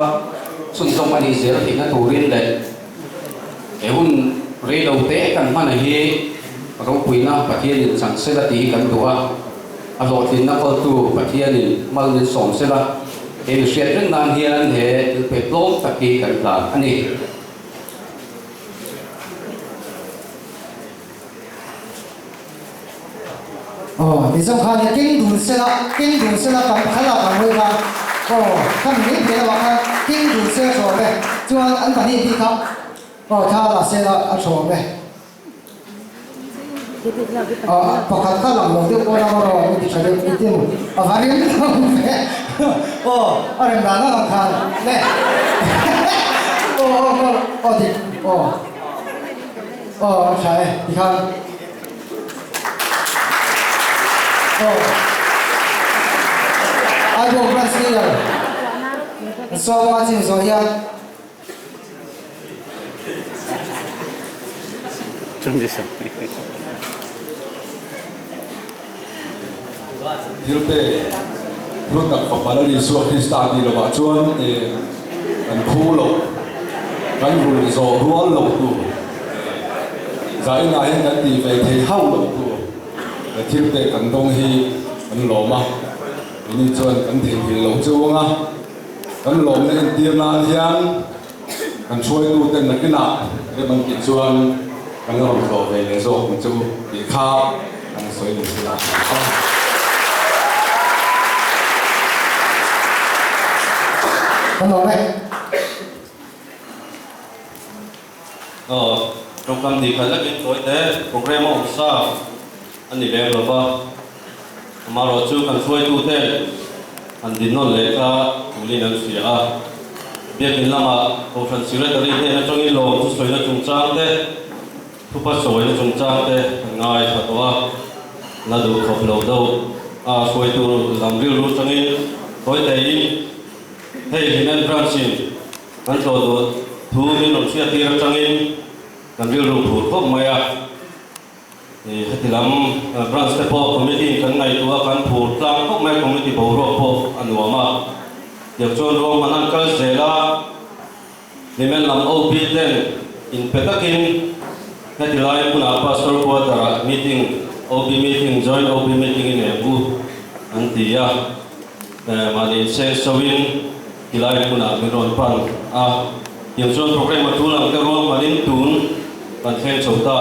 Chhunzawm a nih zel theihna turin leh he hun rei lo te kan hman hi ropuina Pathianin chhan sela tih hi kan duh a, a hlawhtlinna kawltu Pathianin mal min sawm sela he mi hriat reng nan hian he thil pek tlawm tak hi kan hlan a ni. Aw ti zawng khan keng dun sela, keng dun sela kan phal a kan hawi khan aw khami mai piah lamah khan keng dun sela thaw e chuan an pahnih bik kha aw thla la sela a thaw e. Aw pakhat kha lang lo deuh pawh lama rawh i ti tha deuh i ti maw a va rem lo ve aw a rem dan ang ang khan le aw aw aw aw dik aw aw a tha e ti khan. Aw Aizawl Branch Leader Sawma chin zawh hian Thil pek hlu tak Fapa Lal Isua Krista tih lovah chuan kan phu loh, kan rulh zawh rual loh tur. Zainah hian kan tih ve thei hauh loh tur he thil pek kan dawng hi kan lawm a, keini chuan kan theihnghilh loh chu ang a, kan lawmna entir nan hian kan hruaitu ten nakinah rem an tih chuan kan la rawn tlawh ve leh zawk ang chu tih kha kan sawi ni sela a ni a. Kan lawm e. Aw, tawngkam ni khat lekin chawi te program a awm sa a ni lem lo va, amaherawh chu kan hruaitu ten an din nawn leh kha tulin an hria a. Biakin lamah Kohhran Secretary hnen atangin lawm chu sawina chungchang te, thupa sawina chungchang te an ngaithla tawh a, la duh khawp lo deuh a hruaitu lam rilru atangin chawi tein hei Hlimen Branch in Kan tlawh duh thu min rawn hriattir atangin kan rilru phur khawp mai a. Heti lam branch te pawh committee in kan ngaihtuah a, kan phur tlang khawp mai a, committee boruak pawh a nuam a. Tiang chuan ruahman an kal zel a, Hlimen lam OP ten inpe takin heti lai hmunah Pastor quarter ah meeting, OP meeting, joint OP meeting i nei ang u an ti a. Mahni insengso in Tilai hmunah min rawn pan a, tiang chuan program a tul ang te ruahmanin tun kan thleng chho ta.